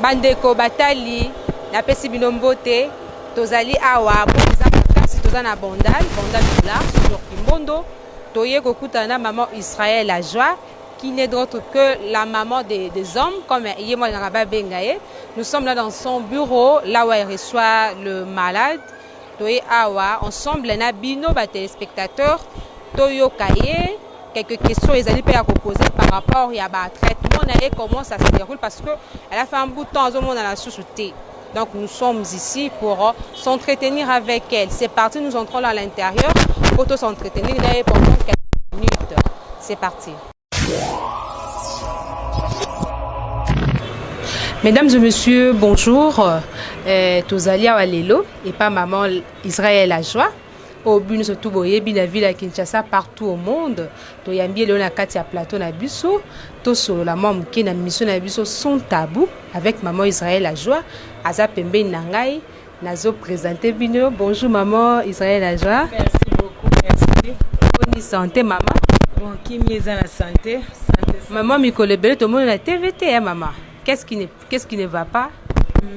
Bandeko batali, napesi bino mbote. Tozali awa mpo eza makasi, toza na Bandal, Bandal Dollar sur Kimbondo. Toye kokutana na maman Israël la joie qui n'est d'autre que la maman des hommes, comme ye moko alingaka babenga ye. Nous sommes là dans son bureau, là où elle reçoit le malade. Toye awa ensemble na bino ba téléspectateurs, toyoka ye quelques questions ezali mpe ya koposer par rapport ya ba traitement na ye, comment ça se déroule, parce que elle a fait un bout de temps azomona na susu te. Donc nous sommes ici pour s'entretenir avec elle. C'est parti, nous entrons là à l'intérieur pour s'entretenir na ye pendant quelques minutes. C'est parti. Mesdames et messieurs, bonjour. Tozali awa lelo epa maman Israël la joie, oyo bino surtout boyebi na ville ya Kinshasa, partout au monde. Toyambi lelo na kati ya plateau na biso, tosolola mwa moke na mission na biso Sans Tabou avec maman Israël la joie. Aza pembeni na ngai, nazoprésente bino. Bonjour maman Israël la joie. Merci beaucoup, merci. Boni santé, mama? Bon, kimi eza na santé, santé. Mama, mikolo ebele tomoni na TV te ya mama. Qu'est-ce qui ne va pas?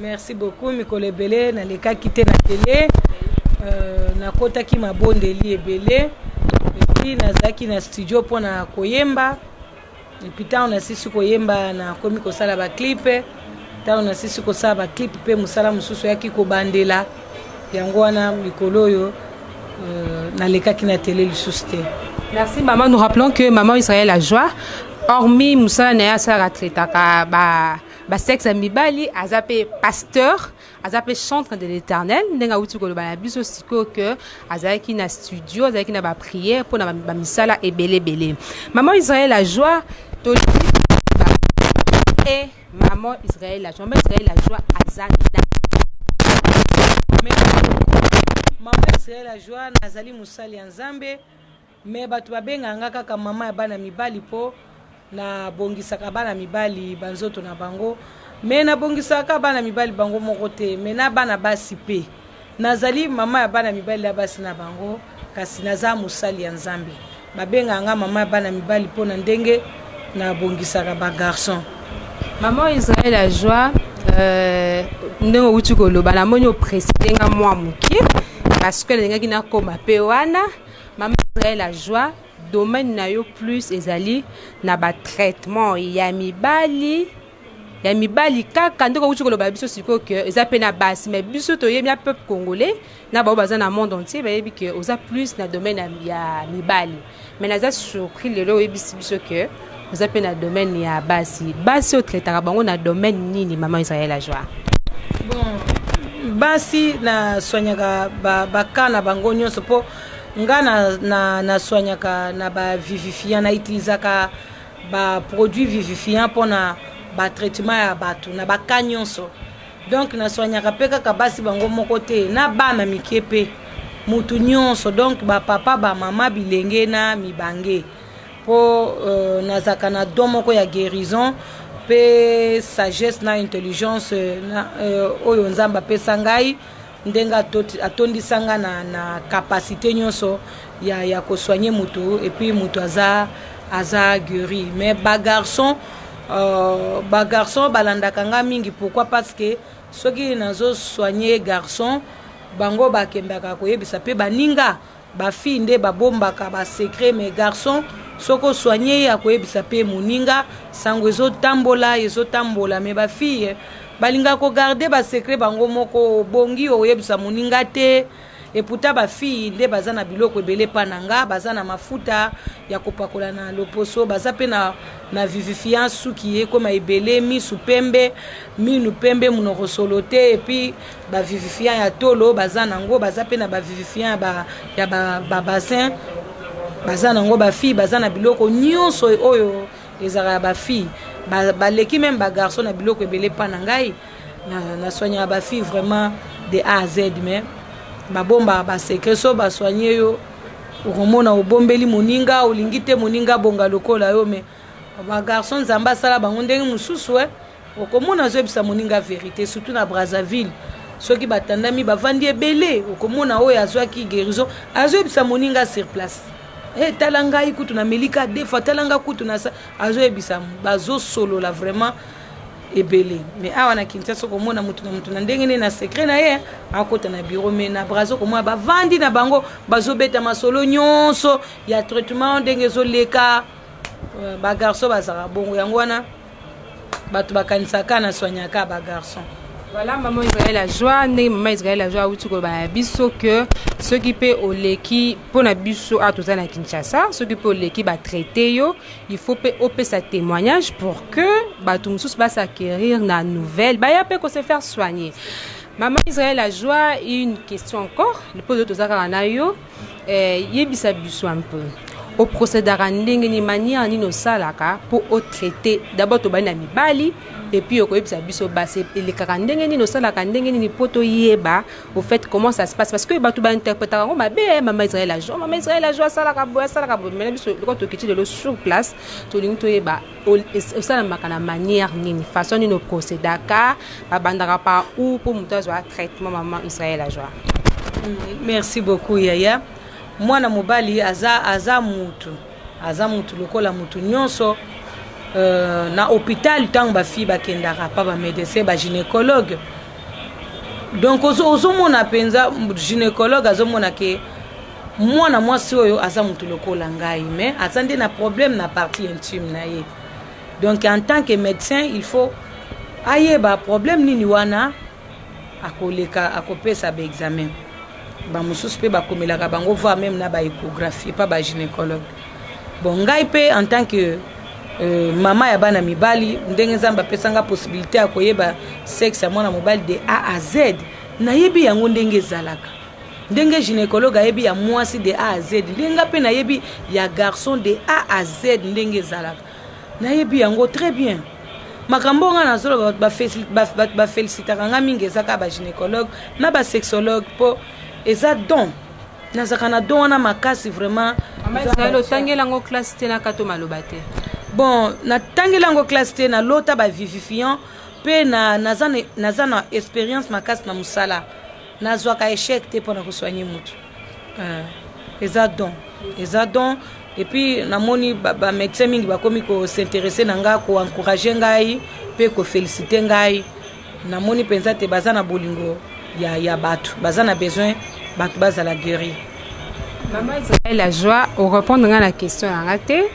Merci beaucoup. Mikolo ebele nalekaki te na télé. Nakotaki mabondeli ebele et puis nazalaki na studio mpona koyemba. Et puis ntango nasisi koyemba, nakomi kosala baclip. Ntango nasisi kosala baclip mpe mosala mosusu oyaki kobandela yango wana, mikolo oyo nalekaki na télé lisusu te. Merci maman. Nous rappelons que maman Israël la joie, hormis mosala na ye asalaka, traitaka ba basexe ya mibali, aza mpe pasteur, aza mpe chantre de l'Éternel. Ndenge awuti koloba na biso sikoyo ke azalaki na studio, azalaki na baprière mpona bamisala ebele ebele. Maman Israël la joie, tolingi e maman Israël la joie, maman Israël la joie aza na Mama Israël la joie, nazali mosali ya Nzambe, me bato babengaka nga kaka mama ya bana mibali, mpo nabongisaka bana mibali banzoto na bango. Me nabongisaka bana mibali bango moko te, me na bana basi mpe. Nazali mama ya bana mibali na basi na bango, kasi naza mosali ya Nzambe. Babengaka nga mama ya bana mibali mpo na ndenge nabongisaka bagarçon. Maman Israël la joie, ndenge outi koloba, namoni oprécise nga mwa moke parce que nalingaki nakóma mpe wana. Mama Israël la joie, domaine na yo plus ezali na batraitement ya mibali, ya mibali kaka. Ndenge outi koloba biso sikoyo ke eza mpe na basi, mais biso toyebi na peuple congolais na bao baza na monde entier bayebi ke oza plus na domaine ya mibali. Mais naza surpris lelo oyebisi biso ke oza mpe na domaine ya basi. Basi otraitaka bango na domaine nini, mama Israël la joie? Bon, basi nasoignaka baka na bango nyonso, mpo nga nasoignaka na bavivifiant, na utilisaka baproduit vivifiant mpona batraitement ya bato na baka nyonso. Donc nasoignaka mpe kaka basi bango moko te, na bana mike mpe mutu nyonso, donc bapapa, bamama, bilenge na mibange, mpo nazalaka na don moko ya guérison mpe sagesse na intelligence na, oyo Nzambe apesa ngai, ndenge atondisa nga na capacité nyonso ya kosoigne motu et puis motu aza guéri. Mais bagarçon balandaka nga mingi. Pourquoi? Parce que soki nazosoigne garçon, bango bakendaka koyebisa mpe baninga. Bafille nde babombaka basecret, mais garçon, soki osoigne ye, akoyebisa mpe moninga, sango ezotambola, ezotambola. Mais bafille balingaka kogarde basecret bango moko. Obongi oyebisa moninga te. Eputa bafille nde baza na biloko ebele epa na nga. Baza na mafuta ya kopakola na loposo, baza mpe na vivifiant, suki ekoma ebele, misu pembe, minu pembe, monoko solo te. Et puis bavivifiant ya tolo baza nango, baza mpe na bavivifiant ya babassin ba baza nango. Bafille baza na biloko nyonso oyo ezalaka ya bafille. Baleki même bagarçon na biloko ebele epa na ngai. Nasoignaka bafille vraiment de A à Z, mais babombaka basecret. So basoigne yo, okomona obombeli moninga, olingi te moninga abonga lokola yo. Mais bagarçon, Nzambe asala bango ndenge mosusu. E okomona azoyebisa moninga vérité, surtout na Brazzaville. Soki batandami, bavandi ebele, okomona oyo azwaki guérison azoyebisa moninga sur place: "E, tala ngai kutu namelika deux fois, tala nga kutu na." Azoyebisa, bazosolola vraiment. Ebele. Mais awa na Kinshasa, okomona mutu na mutu na ndenge nini na secret na ye, akota na bureau. Mais na Braza, okomona bavandi na bango, bazobeta masolo nyonso ya traitement, ndenge ezoleka. Bagarçon bazalaka bongo. Yango wana bato bakanisaka na soignaka bagarçon. Voilà, maman Israël la joie. Ndenge mama Israël la joie auti koloba na biso ke soki mpe oleki, mpo na biso awa toza na Kinshasa, soki mpe oleki, batraite yo, il faut mpe opesa témoignage pour que bato mosusu bas'acquérir na nouvelle, baya mpe kose faire soigner. Maman Israël la joie, une question encore mpo oyo toza kaka na yo. Yebisa biso un peu oprocédaka ndenge nini, manière nini osalaka mpo otraite. D'abord tobandi na mibali et puis okoyebisa biso basi elekaka ndenge nini, osalaka ndenge nini mpo toyeba au fait comment ça se passe, parce que bato bainterprétaka yango mabe. Mama Israël la joie, mama Israël la joie asalaka boye, asalaka boye. Mena biso lokola tokiti lelo sur place, tolingi toyeba osalamaka na manière nini, façon nini oprocédaka, babandaka par où mpo moto azwa traitement, mama Israël la joie. Merci beaucoup, yaya. Mwana mobali aza mutu, aza mutu lokola mutu nyonso. Na hôpital, ntango bafille bakendaka pa bamédecin, bagynécologue, donc ozomona mpenza gynécologue azomona ke mwana mwasi oyo aza mutu lokola ngai, mais aza nde na problème na partie intime na ye. Donc en tant que médecin, il faut ayeba problème nini wana. Akoleka, akopesa baexamen. Bamosusu mpe bakomelaka bango, voire même na baéchographie pa bagynécologue. Bon, ngai mpe en tant que mama ya bana mibali, ndenge Nzambe apesanga possibilité ya koyeba sexe ya mwana mobali de A à Z, nayebi yango ndenge ezalaka. Ndenge gynécologue ayebi ya mwasi de A à Z, ndenge nga mpe nayebi ya garçon de A à Z ndenge ezalaka, nayebi yango très bien. Makambo nga nazoloba, bato bafélicitaka nga mingi, eza kaka bagynécologue na basexologue, mpo eza don. Nazalaka na don wana makasi vraiment. Mama Israel, otangeli yango classe te na kato maloba te? Bon, natangeli yango classe te. Nalota bavivifiant mpe naza na expérience makasi na mosala. Nazwaka échec te mpona kosoigne motu. Eza don, eza don. Et puis namoni bamédecin mingi bakomi kos'intéresser na ngai, koencourage ngai mpe kofélicite ngai. Namoni mpenza te baza na bolingo ya bato, baza na besoin bato bazala guéri. Mama Israël la joie, orépondre ngai na question na nga te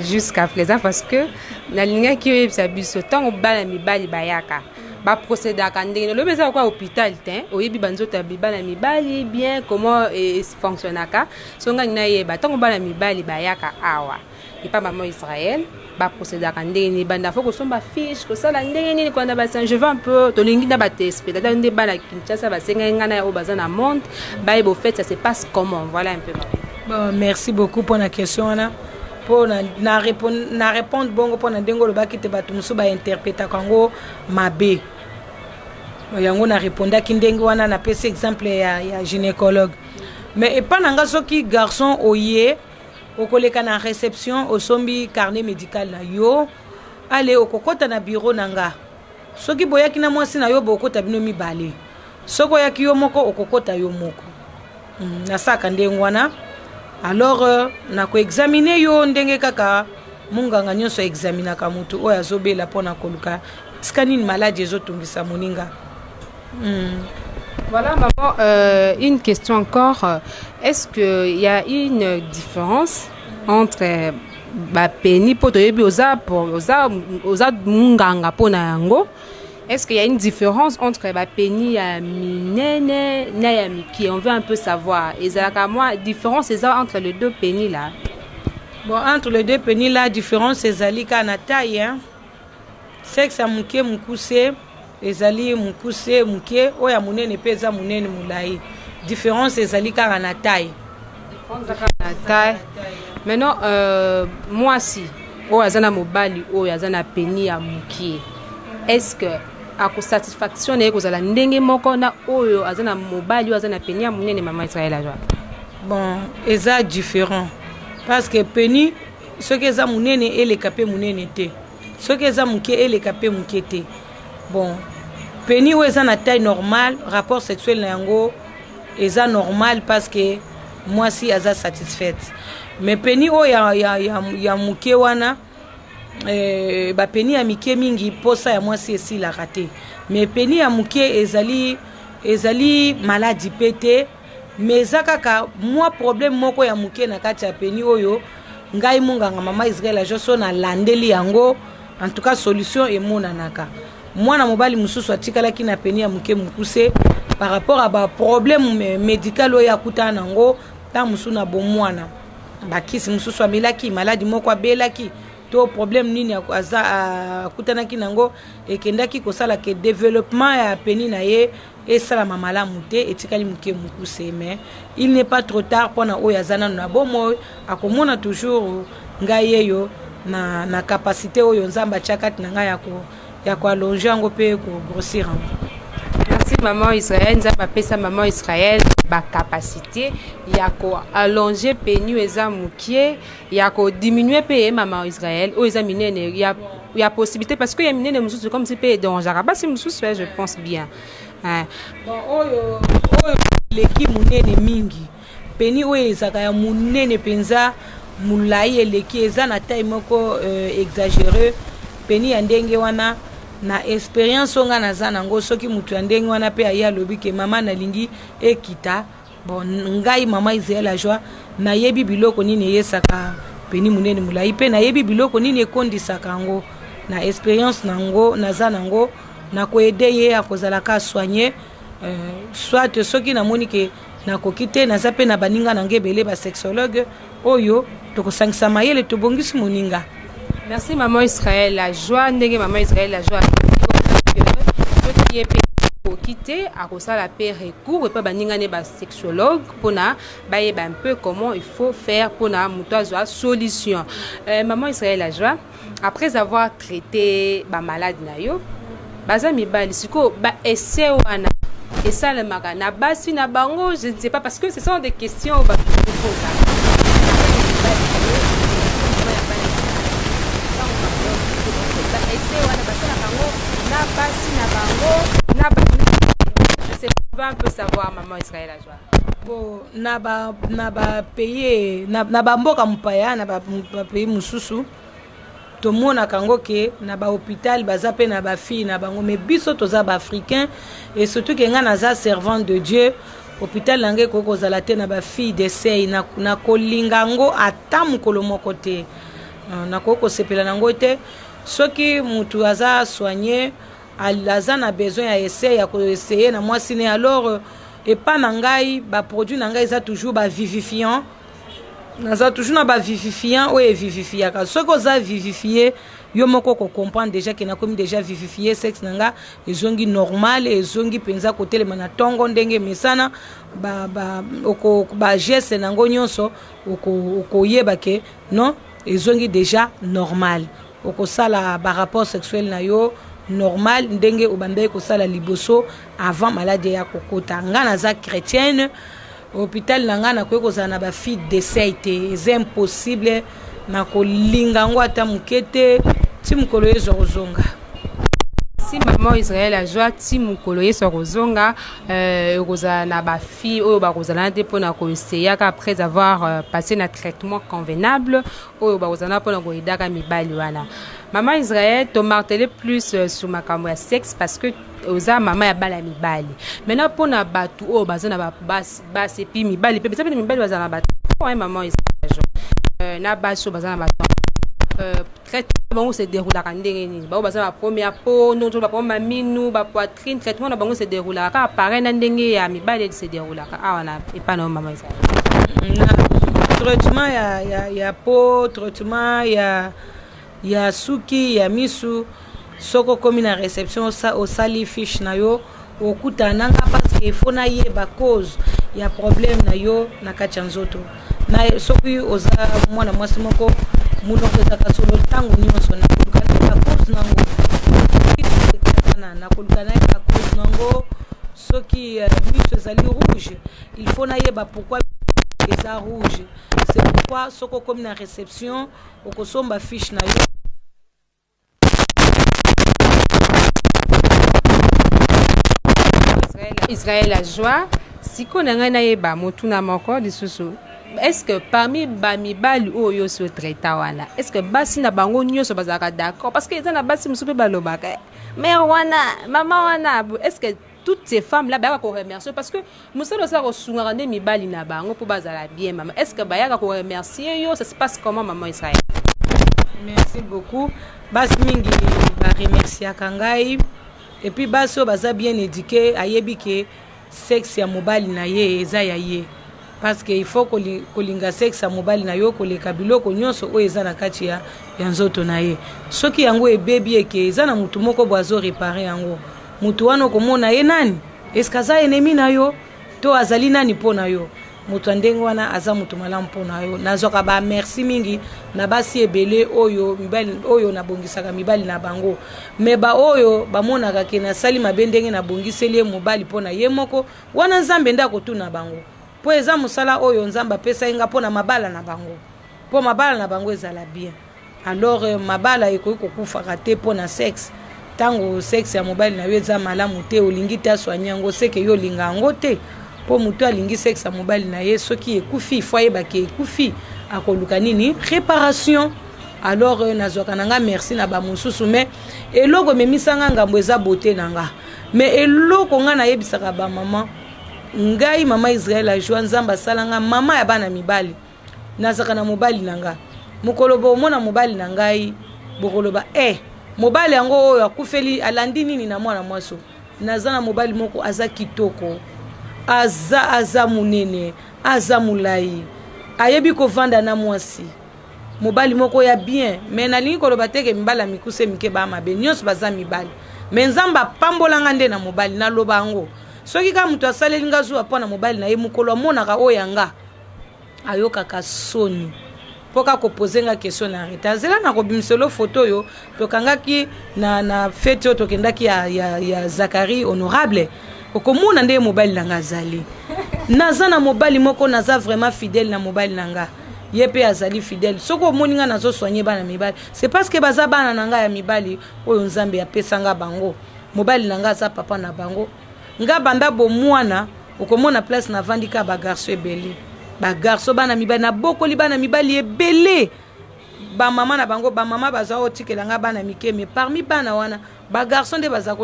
jusqu'à présent, parce que nalingaki oyebisa biso ntango bana mibali bayaka, baprocédaka ndenge olobi. Eza lokola hôpital te, oyebi banzoto ya bana mibali bien, comment fonctionnaka. So ngai nayeba ntango bana mibali bayaka awa epa mama Israël, baprocédaka ndenge nini, banda fo kosomba fiche, kosala ndenge nini, kolanda basin. Je veux un peu, tolingi na batéléspectateur nde bana Kinshasa basengai ngai na oyo baza na monde bayeba au fait ça se passe comment. Voilà un peu. Bon, merci beaucoup mpona question wana, mpo na répondre bongo mpo na ndenge olobaki te, bato mosusu bainterprétaka yango mabe. Yango na répondaki ndenge wana, napesi exemple ya gynécologue. Mais epa na nga, soki garçon oye, okoleka na réception, osombi carnet médical na yo, ale okokɔta na bureau na nga. Soki boyaki na mwasi na yo, bokota bino mibale. Soki oyaki yo moko, okokɔta yo moko. Nasalaka ndenge wana. Alors nakoexamine yo ndenge kaka munganga nyonso examinaka motu oyo azobela, mpona koluka tika nini maladi ezotungisa moninga. Voilà, maman, une question encore. Est-ce qu'il y a une différence entre bapénis, mpo toyebi oza munganga mpo na yango, est-ce qu'il y a une différence entre bapénis ya minene na ya mike? On veut un peu savoir, ezalaka mwa différence eza entre les deux pénis là? Bon, entre les deux pénis là, différence ezali kaka na taille, hein? Sexe ya moke, mokuse, ezali mokuse moke, oyo ya monene mpe eza monene, molai. Différence ezali kaka na taille. Na taille. Maintenant, mwasi oyo aza na mobali oyo aza na pénis ya mokie, est ce que akosatisfaction na ye kozala ndenge moko na oyo aza na mobali oyo aza na pénis ya monene, mama Israel azwa? Bon, eza différent, parce que pénis, soki eza monene, eleka mpe monene te. Soki eza moke, eleka mpe moke te. Bon, pénis oyo eza na taille normale, rapport sexuel na yango eza normal, parce que mwasi aza satisfaite. Mais pénis oyo ya moke wana, Bapénis ya mike mingi, posa ya mwasi esilaka te. Mais pénis ya moke ezali maladie mpe te, mais eza kaka mwa problème moko ya moke na kati ya pénis oyo ngai monganga mama Israel Ajo so nalandeli yango. En tout cas, solution emonanaka. Mwana mobali mosusu atikalaki na pénis ya moke mokuse par rapport à baproblème médical oyo akutana nango ntango mosusu na bomwana, bakisi mosusu amelaki, maladie moko abelaki to problème nini aza akutanaki nango, ekendaki kosala ke développement ya pénis na ye esalama malamu te, etikali moke mokuse. Mais il n'est pas trop tard mpona oyo aza nano na bomoi, akomona toujours ngai yeyo na capacité oyo Nzambe atia kati na ngai ya koallonger yango mpe kogrossir yango. Merci, maman Israel. Nzambe apesa maman Israel bacapacité ya koallonger pénis eza mokie, ya kodiminuer mpe ye mama Israel oyo eza minene, ya possibilité, parce que ya minene mosusu comme si mpe edérangeaka basi mosusu, je pense bien. Bon, oyo eleki monene mingi, pénis oyo ezalaka ya monene mpenza, molai eleki, eza na taille moko exagéré, pénis ya ndenge wana, na expérience oyo ngai naza nango, soki moto ya ndenge wana mpe aye, alobi ke mama, nalingi ekita, bon, ngai mama Israel Ajoie nayebi biloko nini eyesaka pénis monene molai, mpe nayebi biloko nini ekondisaka yango. Na expérience nango naza nango, nakoaider ye, akozalaka soigné. Soit soki namoni ke nakoki te, naza mpe na baninga na ngai ebele basexologue oyo tokosangisa mayele, tobongisi moninga. Merci, maman Israel La Joie. Ndenge mama Israel La Joie, soki ye mpe akoki te, akosala mpe recours epa baninga ne basexologue mpona bayeba un peu comment il faut faire mpona moto azwa solution. Maman Israel La Joie, après avoir traité bamalade na yo baza mibali, sikoyo baessai wana esalemaka na basi na bango? Je ne sais pas, parce que ce sont des questions oyo bato kopoza. Baessai wana basalaka yango na basi na bango na je sais pas, un peu savoir, maman Israel Ajoie. Bon, na bapays na bamboka mopaya, na bapays mosusu, tomonaka yango ke na bahôpital baza mpe na bafille na bango. Mais biso toza baafricain et surtout ke ngai naza servante de Dieu, hôpital na ngai ekoki kozala te na bafille d'essai. Na kolinga yango ata mokolo moko te, nakoki kosepela nango te. Soki mutu aza soigné, aza na besoin ya essai, ya koessayer na mwasi ne, alors epa na ngai baproduit na ngai eza toujours bavivifiant. Naza toujours na bavivifiant oyo evivifiaka. Soki oza vivifie, yo moko kocomprendre déjà ke nakomi déjà vivifie, sexe na nga ezongi normal, ezongi mpenza kotelema na ntongo ndenge emesana, bageste nango nyonso, okoyeba ke non, ezongi déjà normal, okosala barapport sexuel na yo normal ndenge obandaki kosala liboso avant maladie ya kokota. Nga naza chrétienne, hôpital na ngai nakoki kozala na bafille d'essai te, eza impossible. Nakolinga yango ata moke te ti mokolo Yesu akozonga. Si maman Israel azwa ti mokolo Yesu akozonga, ekozala na bafille oyo bakozala na te mpona koessayaka après avoir passé na traitement convenable oyo bakozala mpona koaidaka mibali wana. Mama Israel, tomarteler plus sur makambo ya sexe parce que oza mama ya bana mibali. Maintenant, mpona bato oyo baza na basi et puis mibali mpe, eza mpe mibali bazala na bato, mama Israel, na basi oyo baza na bato, traitement bango se déroulaka ndenge nini? Bango baza na baproblème ya peau, ndenge baproblème ya minu, bapoitrine, traitement na bango se déroulaka kaka pareil na ndenge ya mibali se déroulaka awa na epai na yo, mama Israel? Na traitement ya peau, traitement ya suki, ya misu, soki okomi na réception, osali fiche na yo, okutana na nga, parce que faut nayeba cause ya problème na yo na kati ya nzoto. Na soki oza mwana mwasi moko, monoko ezalaka solo ntango nyonso, nakoluka nayeba cause nango. Soki nakoluka nayeba cause nango, soki miso ezali rouge, il faut nayeba pourquoi eza rouge. C'est pourquoi soki okomi na réception, okosomba fiche na yo. Israel La Joie, sikoyo na ngai nayeba motuna moko lisusu. Est ce que parmi bamibali oyo osi otraita wana, est ce que basi na bango nyonso bazalaka d'accord? Parce que eza na basi mosusu mpe balobaka: "Mare wana, mama wana." Est ce que toutes ces femmes là bayaka koremercier? Parce que mosala osala, kosungaka nde mibali na bango mpo bazala bien. Mama, est ce que bayaka koremercier yo? Ça se passe comment, maman Israël? Merci beaucoup. Basi mingi baremerciaka ngai. Et puis basi oyo baza bien éduqué, ayebi ke sexe ya mobali na ye eza ya ye, parce que il faut kolinga sexe ya mobali na yo koleka biloko nyonso oyo eza na kati ya nzoto na ye. Soki yango ebebi, eke eza na motu moko bo azoréparer yango. Motu wana okomona ye nani? Eske aza ennemi na yo to azali nani mpo na yo? Moto ya ndenge wana aza moto malamu mpo na yo? Nazwaka bamerci mingi na basi ebele oyo mibali oyo nabongisaka mibali na bango. Me baoyo bamonaka ke nasali mabe ndenge nabongiseli ye mobali mpo na ye moko wana, Nzambe nde akotuna bango, mpo eza mosala oyo Nzambe apesai nga mpo na mabala na bango, mpo mabala na bango ezala bien. Alors mabala ekoki kokufaka te mpo na sexe. Ntango sexe ya mobali na yo eza malamu te, olingi te asoigner yango, seke yo olinga yango te. Mpo motu alingi sexe ya mobali na ye, soki ekufi, ifo ayebaki ekufi, akoluka nini? Réparation. Alors nazwaka na nga merci na bamosusu, mais eloko ememisanga ngambo eza bote na nga. Mais eloko nga nayebisaka bamama, ngai mama Israel Ajoi, Nzambe asalanga mama ya bana mibali. Nazalaka na mobali na nga. Mokolo bomona mobali na ngai, bokoloba: "E, mobali yango oyo akufeli alandi nini na mwana mwasi?" Naza na mobali moko aza kitoko, aza monene, aza molai, ayebi kovanda na mwasi, mobali moko ya bien. Me nalingi koloba teke mibali ya mikuse mike baa mabe. Nyonso baza mibali, me Nzambe apambolanga nde na mobali. Naloba yango, soki kaka moto asaleli nga zuwa mpo na mobali na ye, mokolo amonaka oyo yanga, ayokaka soni mpo kaka kopose nga question na retard. Zela na kobimiselo foto oyo tokangaki na fête oyo tokendaki ya Zakari honorable, okomona nde mobali na nga azali. Naza na mobali moko, naza vraiment fidèle na mobali na nga, ye mpe azali fidèle. Soki omoni nga nazosoigner bana mibali, c'est parce que baza bana na ngai ya mibali oyo Nzambe apesanga bango. Mobali na nga aza papa na bango. Nga banda bomwana, okomona place navandi kaka bagarçon ebele, bagarçon, bana mibali. Nabokoli bana mibali ebele. Bamama na bango, bamama baza otikela nga bana mike, mais parmi bana wana, bagarçon nde baza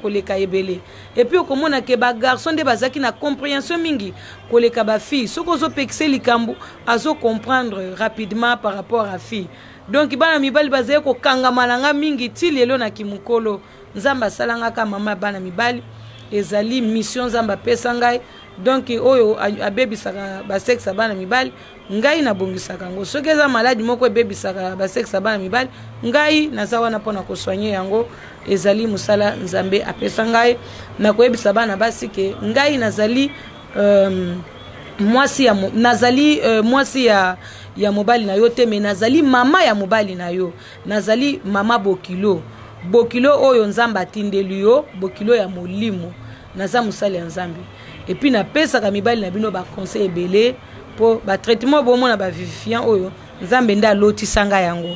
koleka ebele. Et puis okomona ke bagarçon nde bazalaki na compréhension mingi koleka bafille. Soki ozopekisa likambo, azocomprendre rapidement par rapport à fille. Donc bana mibali bazali kokangama na nga mingi ti lelo na kimokolo. Nzambe asalanga ka mama ya bana mibali, ezali mission Nzambe apesa ngai. Donc oyo abebisaka basexe ya bana mibali, ngai nabongisaka yango. Soki eza maladi moko ebebisaka basexe ya bana mibali, ngai naza wana mpona kosoigner yango. Ezali mosala Nzambe apesa ngai. Nakoyebisa bana basi ke ngai nazali mwasi ya nazali mwasi ya mobali na yo te, me nazali mama ya mobali na yo. Nazali mama bokilo, bokilo oyo Nzambe atindeli yo, bokilo ya molimo. Naza mosali ya Nzambe. Et puis napesaka mibali na bino baconseil ebele, mpo batraitement bomona, bavivifiant oyo, Nzambe nde alotisanga yango.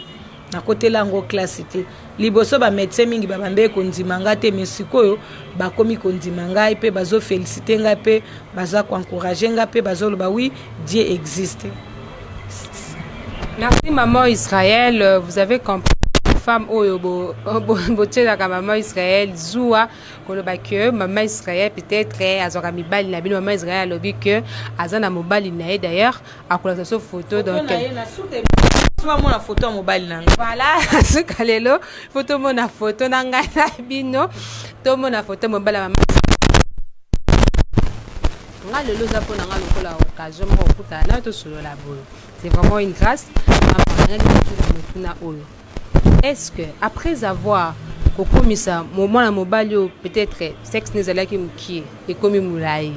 Nakotela yango classe te. Liboso bamédecin mingi babandaki kondima nga te, me sikoyo bakomi kondima ngai mpe bazoféliciter ngai mpe baza koencourager ngai mpe bazoloba: "Oui, Dieu existe." Merci, maman Israël. Vous avez compris, femme oyo botielaka mama Israël zuwa, koloba ke mama Israël peut-être azwaka mibali na bino. Mama Israël alobi ke aza na mobali na ye. D'ailleurs akolakisa so photo. Donc bamona photo ya mobali na ngai. Voilà, suka lelo fo tomona photo na ngai na bino, tomona photo mobali ya mama nga. Lelo eza mpo na nga lokola occasion moko okutana nayo, tosolola boye, c'est vraiment une grâce. Mama, nangaki kotuna motuna oyo: est-ce que après avoir kokomisa mwana mobali oyo peut-être sexe ne ezalaki mokie ekomi molai,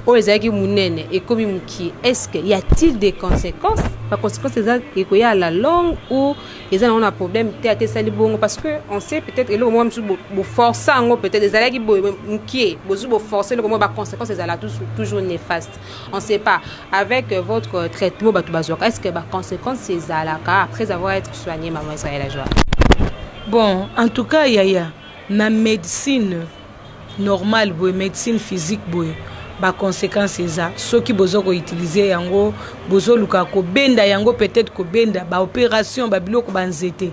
oyo ezalaki monene ekomi mokie, est-ce que y a-t-il des conséquences? Baconséquences eza ekoya à la longue ou eza nango na problème te, ate esali bongo? Parce que on sait, peut-être eloko moko mosusu boforce yango, peut-être ezalaki boye mokie, bozwi boforce eloko moko, baconséquence ezala toujours néfaste. On sait pas, avec votre traitement bato bazwaka, est-ce que baconséquence ezalaka après avoir être soigné, maman Israël Ajoie? Bon, en tout cas yaya, na médecine normale boye, médecine physique boye, Baconséquence eza soki boza koutiliser yango, bozoluka kobenda yango, peut-être kobenda baopération, babiloko, banzete.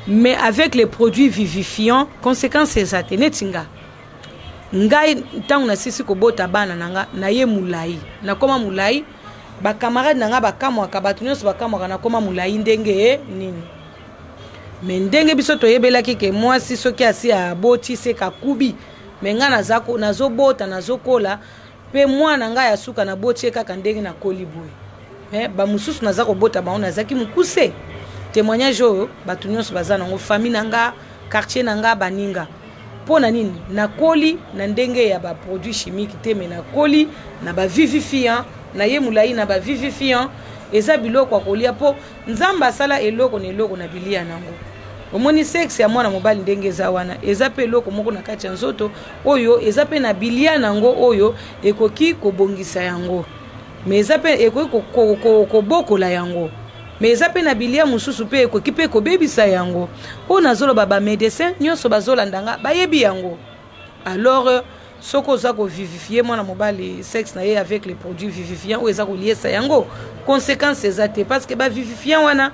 Mais avec les produits vivifiants, conséquence eza te. Neti nga, ngai ntango nasisi kobota bana na nga, naye molai, nakóma molai. Bacamarade na nga bakamwaka, bato nyonso bakamwaka, nakóma molai ndenge nini? Me ndenge biso toyebelaki ke mwasi soki asi aboti, seka akubi. Me ngai nazobota, nazokola mpe mwana ngai ya suka naboti ye kaka ndenge nakoli boye. Me bamosusu naza kobota bango, nazalaki mokuse. Témoignage oyo bato nyonso baza nango, famille na nga, quartier na nga, baninga. Mpo na nini? Nakoli na ndenge ya baproduit chimique te, me nakoli na bavivifiant, na ye molai na bavivifiant. Eza biloko ya kolia, mpo Nzambe asala eloko na eloko na bilia nango. Omoni sexe ya mwana mobali ndenge eza wana, eza mpe eloko moko na kati ya nzoto oyo eza mpe na bilia nango oyo ekoki kobongisa yango, me eza mpe ekoki kobokola yango, me eza mpe na bilia mosusu mpe ekoki mpe kobebisa yango. Oyo nazoloba, bamédecin nyonso bazolanda nga bayebi yango. Alors soki oza kovivifier mwana mobali sexe na ye avec les produits vivifiants oyo eza koliesa yango, conséquence eza te, parce que bavivifiant wana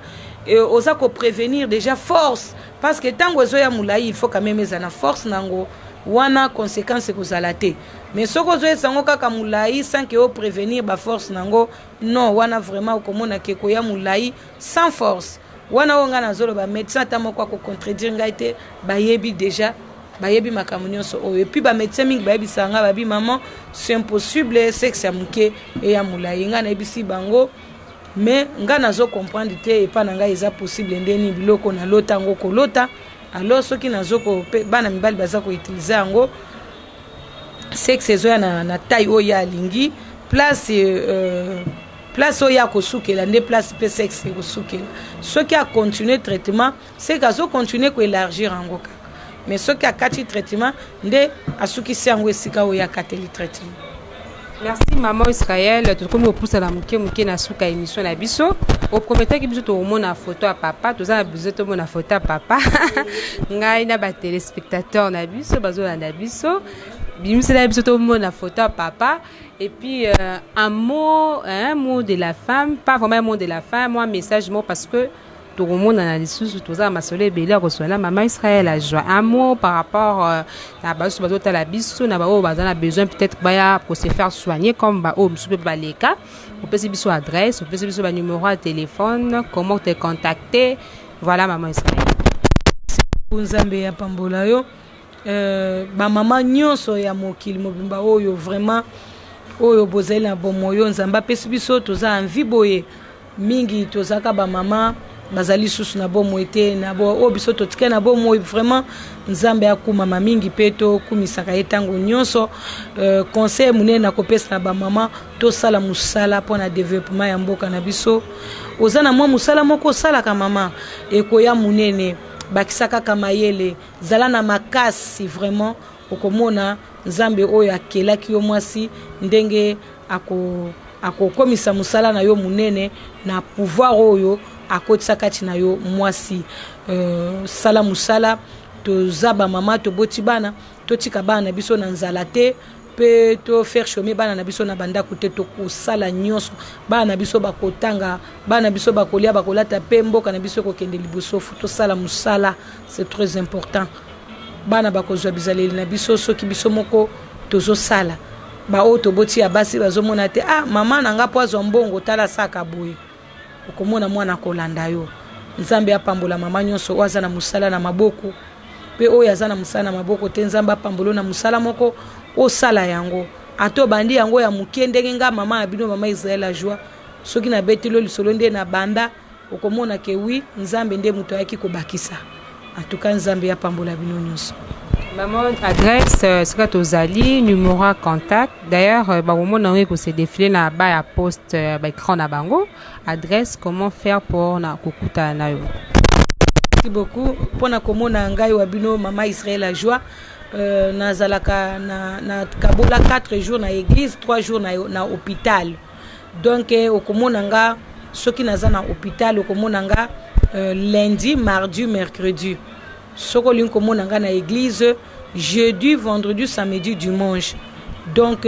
oza koprévenir déjà force, parce que ntango ezoya molai, il faut quand même eza na force nango wana, conséquence ekozala te. Mais soki ozoyesa yango kaka molai sans ke oprévenir baforce nango, non, wana vraiment okomona ke koya molai sans force. Wana oyo ngai nazoloba, médecin ata moko akocontredire ngai te. Bayebi déjà, bayebi makambo nyonso oyo. Et puis bamédecin mingi bayebisaka ngai, babi: "Maman, c'est impossible, sexe ya moke eya molai." Ngai nayebisi bango: "Mais ngai nazocomprendre te, epa na ngai eza possible ndeni biloko nalota yango kolota." Alors soki nazoko bana mibali baza koutiliser yango, sexe ezoya na taille oyo alingi. Place oyo akosukela nde place mpe sexe ekosukela. Soki acontinue traitement, seke azocontinue koélargir yango kaka. Mais soki akati traitement, nde asukisi yango esika oyo akateli traitement. Merci, maman Israel. Tokomi kopusana moke moke na suka émission na biso. Oprometaki biso tokomona photo ya papa. Toza na besoin tomona photo ya papa. Ngai na batéléspectateur na biso bazolanda biso, bimisela biso tomona photo ya papa. Et puis un mot de la femme, pas vraiment un mot de la femme, moi message mot, parce que tokomonana lisusu, toza na masolo ebele ya kosola na mama Israel Ajoie. Un mot par rapport na basusu bazotala biso, na baoyo baza na besoin peut-être baya ko se faire soigner comme baoyo mosusu mpe baleka. Opesi biso adresse, opesi biso banuméro ya téléphone, comment te contacter. Voilà, mama Israel. Nzambe ya pambola yo. Bamama nyonso ya mokili mobimba oyo vraiment oyo bozali na bomoi oyo Nzambe apesi biso, toza envie boye mingi. Tozalaka bamama bazali lisusu na bomoi te, na oyo biso totikali na bomoi, vraiment Nzambe akumama mingi mpe tokumisaka ye ntango nyonso. Conseil monene nakopesa na bamama: tosala mosala mpona développement ya mboka na biso. Oza na mwa mosala moko osalaka, mama, ekoya monene, bakisa kaka mayele, zala na makasi. Vraiment okomona Nzambe oyo akelaki yo mwasi ndenge akokomisa mosala na yo monene na pouvoir oyo akotisa kati na yo mwasi. Sala mosala. Toza bamama, toboti bana, totika bana na biso na nzala te mpe tofaire chômer bana na biso na bandako te. Tokosala nyonso, bana na biso bakotanga, bana na biso bakolia, bakolata, mpe mboka na biso ekokende liboso. Faut tosala mosala, c'est très important. Bana bakozwa bizaleli na biso soki biso moko tozosala. Baoyo toboti ya basi bazomona te: "Ah, mama na nga mpo azwa mbongo, tala saka boye." Okomona mwana kolanda yo. Nzambe apambola mama nyonso oyo aza na mosala na maboko, mpe oyo aza na mosala na maboko te, Nzambe apambola na mosala moko osala yango, ata obandi yango ya moke. Ndenge nga mama na bino, mama Israel Ajoie, soki nabeteli yo lisolo nde na banda, okomona ke oui, Nzambe nde moto ayaki kobakisa. En tout cas, Nzambe apambola bino nyonso. Maman, adresse soki tozali, numéro ya contact. D'ailleurs bakomona yango ekose défiler na ba ya poste, baécran na bango. Adresse, comment faire pour na kokutana na yo? Merci beaucoup. Mpona komona ngai wa bino, mama Israel Ajoie, nazalaka na kabola 4 jours na église, 3 jours na hôpital. Donc okomona nga soki naza na hôpital, okomona nga lundi, mardi, mercredi. Soki olingi komona nga na église, jeudi, vendredi, samedi, dimanche. Donc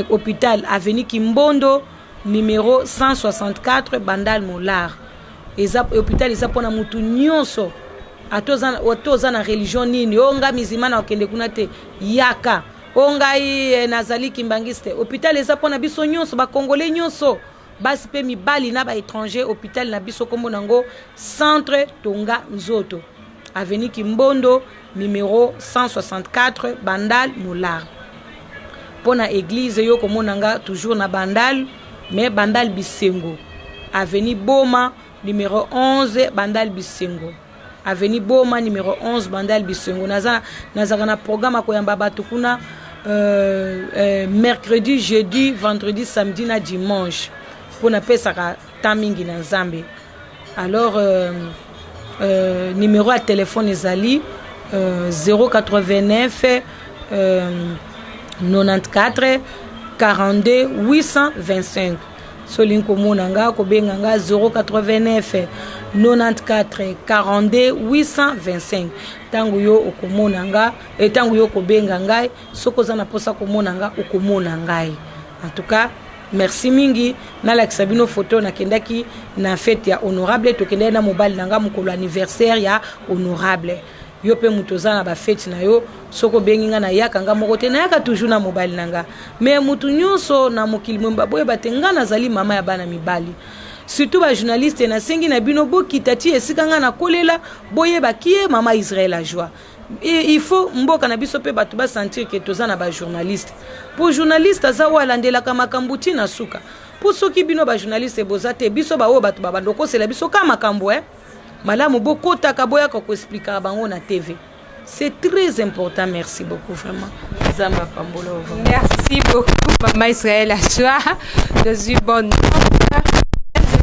Hôpital avenue Kimbondo numéro 164 Bandal Molar. Eza hôpital eza mpona mutu nyonso, ata oza na religion nini. O nga musulman, na okende kuna te, yaka. O ngai nazali kimbangiste, hôpital eza mpona biso nyonso, bakongole nyonso, basi mpe mibali na baétranger. Hôpital na biso, nkombo nango Centre Tonga Nzoto, avenue Kimbondo numéro 164, Bandal Molar. Mpo na église, yo komona nga toujours na Bandal, mais Bandal Bisengo, avenue Boma numéro 11. Bandal Bisengo, avenue Boma numéro 11, Bandal Bisengo. Nazalaka na programme ya koyamba bato kuna mercredi, jeudi, vendredi, samedi na dimanche, mpo napesaka temps mingi na Nzambe. Alors numéro ya telefone ezali 089 94 42 825. So olingi komona nga, kobenga nga 089 94 42 825. Ntango yo okomona nga, ntango yo okobenga ngai, soki oza na mposa komona nga, okomona ngai. En tout cas, merci mingi. Nalakisa bino foto nakendaki na fête ya honorable. Tokendaki na mobali na nga mokolo anniversaire ya honorable. Yo mpe moto oza na bafête na yo, soki obengi nga, nayaka nga moko te, nayaka toujours na mobali na nga. Mais motu nyonso na mokili moyemba, boyeba te, nga nazali mama ya bana mibali. Surtout bajournaliste, nasengi na bino, bokita ti esika nga nakolela, boyeba kie mama Israel Ajoie. Il faut mboka na biso mpe bato basentir ke toza na bajournaliste, po journaliste aza oyo alandelaka makambo ntina suka. Mpo soki bino bajournaliste boza te, biso baoyo bato babanda okosela biso ka makambo, malamu bokotaka, boyaka koexplikaka bango na TV, c'est très important. Merci beaucoup, vraiment. Nzambe apambola. Merci beaucoup, mama Israel Ajoie. Tozwi bonne note.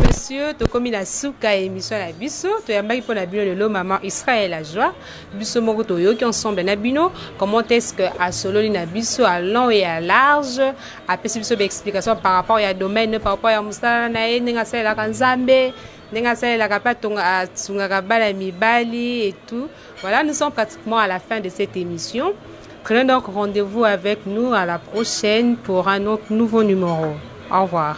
Monsieur, tokomi na suka ya émission na biso. Toyambaki mpo na bino lelo mama Israel Ajoie. Biso moko toyoki ensemble na bino comment est-ce que asololi na biso à long et à large, apesi biso baexplication par rapport ya domaine, par rapport ya mosala na ye, ndenge asalelaka Nzambe, ndenge asalelaka mpe asungaka bana mibali et tout. Voilà, nous sommes pratiquement à la fin de cette émission. Prenez donc rendez-vous avec nous à la prochaine pour un autre nouveau numéro. Au revoir.